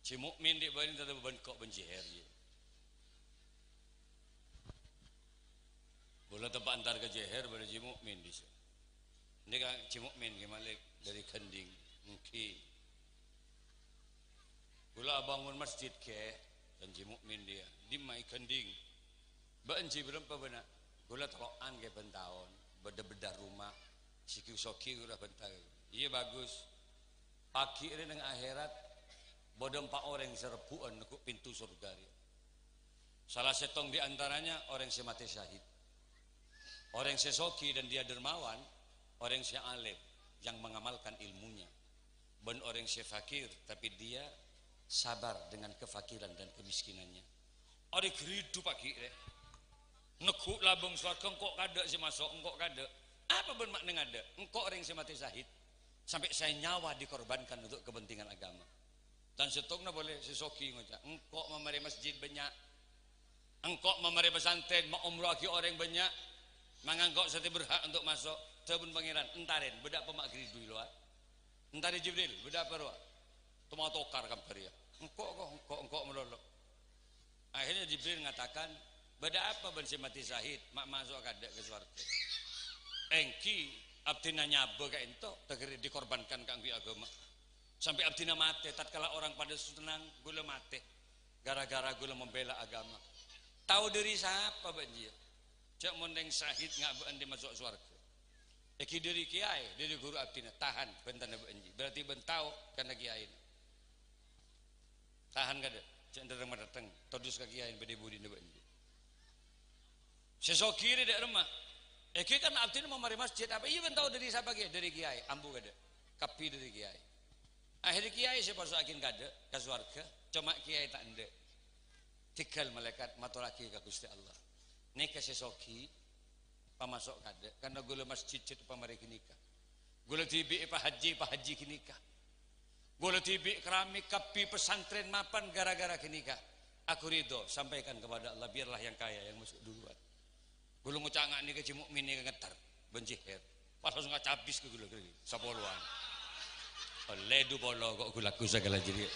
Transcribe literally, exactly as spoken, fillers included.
Jhi mukmin dhi' bâdhi tadâ' bân ko' bân jhâhèr, yâ. Bulâ teppa' entar ka jhâhèr bâdâ jhi mukmin dhi' sè. Nèka jhi mukmin ghi' Malik dâri Gandhing, èngghi. Bulâ abângon masjid ghi, kan jhi mukmin dhi'. Dimma è Gandhing? Bâ'na jhi bârâmpa bâ'na? Bulâ tello'an ghi bân taon, bâdâ bâdâ roma, sè ghi soghi bulâ bân taon. Iyâ, bagus. Pagghi' rè neng akhèrat, bâdâ empa' orèng sè rebbhu'ân neggu' pintu sorghâ rèya. Salah sèttong di antaranya orèng sè matè syahid. Orèng sè soghi dan dia dermawan, orèng sè alim yang mengamalkan ilmunya. Bân orèng sè fakir, tapi dia sabar dengan kefakiran dan kemiskinannya. Arè ghâridhu pagghi' rè. Neggu' labâng sowarghâ engko' kadâ' sè maso', engko' kadâ'. Apa bân ma' neng adâ'? Engko' orèng sè matè syahid. Sampai saya nyawa dikorbankan untuk kepentingan agama. Tan sèttongnga polè sè soghi ngoca', "Engko' mamarè masjid bânnya'. Engko' mamarè pesantren, maomrohaghi orèng bânnya'. Mangkana engko' satèya berhak untuk maso'." Dhâbuna Pangèran, "Entarè, bâdâ apa ma' ghâridhu è lowar? Entarè Jibril, bâdâ apa rowa?" Toma tokar kambhâr rèya. "Engko', ko', engko', engko' malolo." Akhirnya Jibril ngatakan, "Bâdâ apa bân sè matè syahid, ma' maso' kadâ' ka sowarghâ?" "Èngghi, abdhina nyabâ ka'ènto, taghâri dikorbankan kaangghuy agama. Sampè' abdhina matè, tatkala orang pada senang, ghulâ matè. Gara-gara ghulâ membela agama." "Tao dâri sapa bâ'na jiyâ?" "Jhâ' mon rèng syahid nga' bâ'na maso' sowarghâ." "Èngghi dâri kèyaè, dâri ghuru abdhina." "Tahan, bhântana bâ'na jiyâ. Berarti bâ'na tao kana kèyaèna." Tahan kadâ', jhâ' dâteng-madâteng, todus ka kèyaè bâdâ è budina bâ'na. Sè soghi rè dâ' remma. Èngghi kan abdhina mamarè masjid, apa iyâ bâ'na tao dâri sapa kèyaè? Dâri kèyaè, ambu kadâ'. Kabbhi dâri kèyaè. Akhèrra kèyaè sè pasoghi'aghin kadâ' ka sowarghâ, coma kèyaè ta' endâ'. Tèngghâl malaèkat matorraghi ka Ghustè Allah. Nèka sè soghi, pamaso' kadâ', karna ghulâ masjid jhât pamarè ghânèka. Ghulâ dhibi' èpahajji, pahajji ghânèka. Ghulâ dhibi' keramik kabbhi pesantren mapan gara-gara ghânèka. Aku ridho, sampaikan kepada Allah, biarlah yang kaya yang masuk duluan. Ghulâ ngoca' nga' nèka jhi mukmin nèka ngetter, bân jhâhèr. Pas langsung acabis ka ghulâ, ghulâ, sapolowan. Ollè du polo kok ghulâ laku sagala jârèya.